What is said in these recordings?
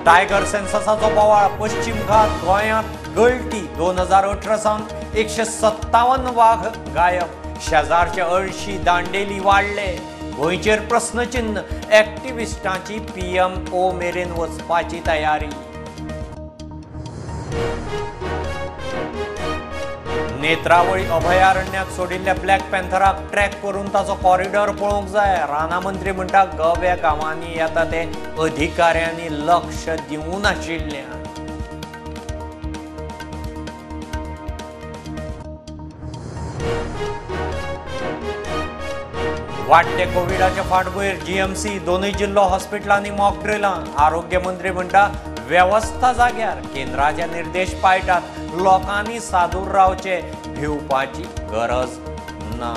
Tiger सेन्ससाचो बोवाळ, पश्चिम घाट गोंयांत गळटी, 2018 सावन 157 वाघ गायब, शेजारचे अळशी दांडेली वाडले, गोंयचेर प्रस्नचिन्ह, एक्टिविस्टांची PMO मेरेन वचपाची तयारी। नेत्रावळी अभयारण्यात सोडिल्ल्या ब्लॅक पॅन्थराक ट्रॅक करून ताचो कॉरिडॉर पळोवंक जाय। रानां मंत्री म्हणटा गव्या गांवांनी येता ते अधिकाऱ्यांनी लक्ष दिवंक नाशिल्लें। वाडटे कोविडाच्या फाटभुंयेर GMC दोनूय जिल्लो हॉस्पिटलांनी मॉक ड्रिलां। आरोग्य मंत्री म्हणटा वेवस्था जाग्यार, केंद्राचे निर्देश पाळटात, लोकांनी सादूर रावचे, भिवपाची गरज ना।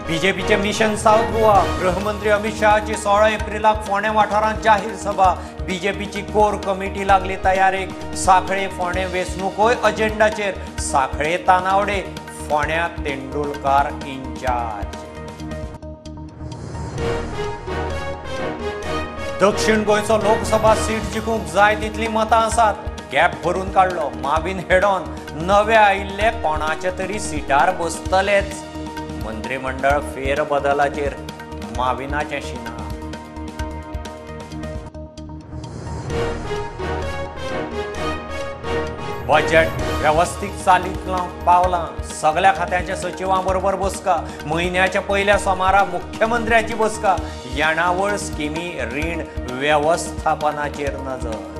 बीजेपीचे मिशन साउथ गोवा, गृहमंत्री अमित शहाची 16 एप्रिलाक फोंडें वाठारांत जाहीर सभा। बीजेपीची कोर कमिटी लागली तयारेक, सांखळे फोंडें वेंचणुकोय अजेंडाचेर, सांखळे तानावडे, फोंड्यां तेंडुलकार इन्चार्ज। दक्षिण गोंयचो लोकसभा सीट जिखूंक जाय तितली मतां आसात, गॅप भरून काडलो माविन हेडॉन, नवे आयिल्ले कोणाचे तरी सिटार बसतलेच, मंत्रिमंडळ फेरबदलाचेर माविनाचें शिना। बजेट वेवस्थीत चालीक लावंक पावलां, सगळ्या खात्यांच्या सचिवां बरोबर बसका, म्हयन्याच्या पयल्या सोमारा मुख्यमंत्र्याची बसका, येणावळ स्किमी रीण वेवस्थापनाचेर नजर।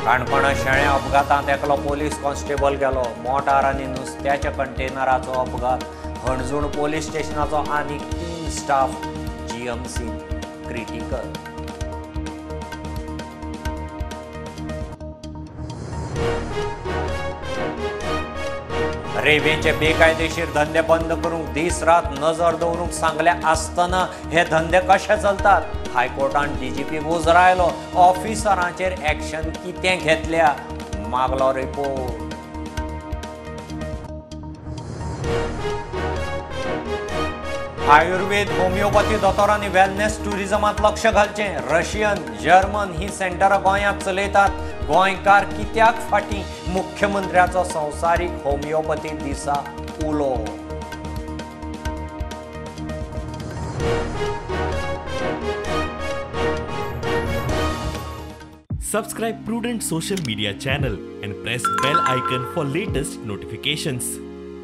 काणकोणा शेळ्या अपघातांत एकलो पोलीस कॉन्स्टेबल गेलो, मोटार आनी नुस्त्याच्या कंटेनराचो अपघात, हणजूण पोलीस स्टेशनाचो आनीक 3 स्टाफ GMC critical. रेवेचे बेकायदेशीर धंदे बंद करूंक दीस रात नजर दवरूंक सांगल्या आसतना हे धंदे कशे चलतात, हायकोर्टान DGP उजरायलो, ऑफिसरांचेर एक्शन कितें घेतल्या, मागलो रिपोर्ट। आयुर्वेद होमिओपॅथी दोतोरांनी वेलनेस टुरिझमांत लक्ष घालचें, रशियन जर्मन ही सेंटरां गोंयांत चलयतात, गोंयकार कित्याक फाटीं, मुख्यमंत्र्याचो संवसारीक होमिओपॅथी दिसा उलो। Subscribe Prudent Social Media channel and press bell icon for latest notifications.